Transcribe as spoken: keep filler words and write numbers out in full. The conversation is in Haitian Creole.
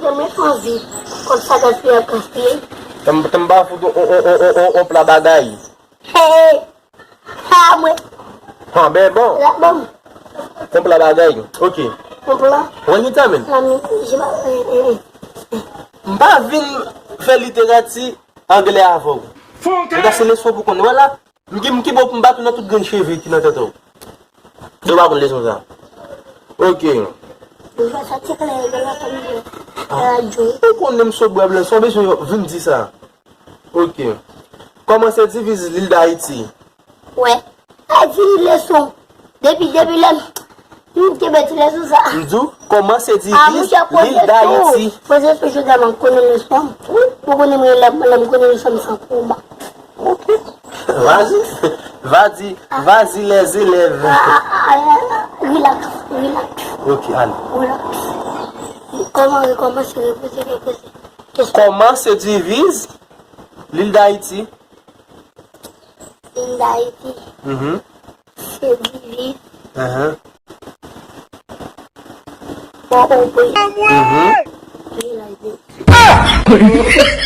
Mwen anvi kont sa gaspiye ap gaspiye. Tanm tanm ba fout on on on on on pla bagay. Hey, ha mwen. Ha ben bon. La bom. On pla bagay. Ok. On pla. Wè li tanmen. La mi je ba. M pa vin fè literati anglè avè w. Mwen ta se leson pou konn wè la. M ki m ki bon pou m bat ou nan tout grenn cheve ki nan tèt ou. Yo pa konn leson sa. Ok. Ou fè sa ti klè yo la tanm yo. Radyo. Ou konnen m sot bwè blan san bezwen vin di sa. Ok. Kòman se diviz lil Dayiti? Wè. Sa di leson. Depi depi lè m kenbe ti leson sa. M di w, kòman se diviz lil Dayiti? Poze sou jodi a m konnen leson. Ou konnen mwen lè m konnen leson m san konba. Vas-y, vas-y, vas-y les élèves. Relax, relax. Ok, ale. Relax. Kòman rekòmanse, repoze, repoze. Kòman se diviz lil Dayiti? Lil Dayiti. Mhm. Se diviz. Ahan. Bon, on pe. Mhm. Lil Dayiti.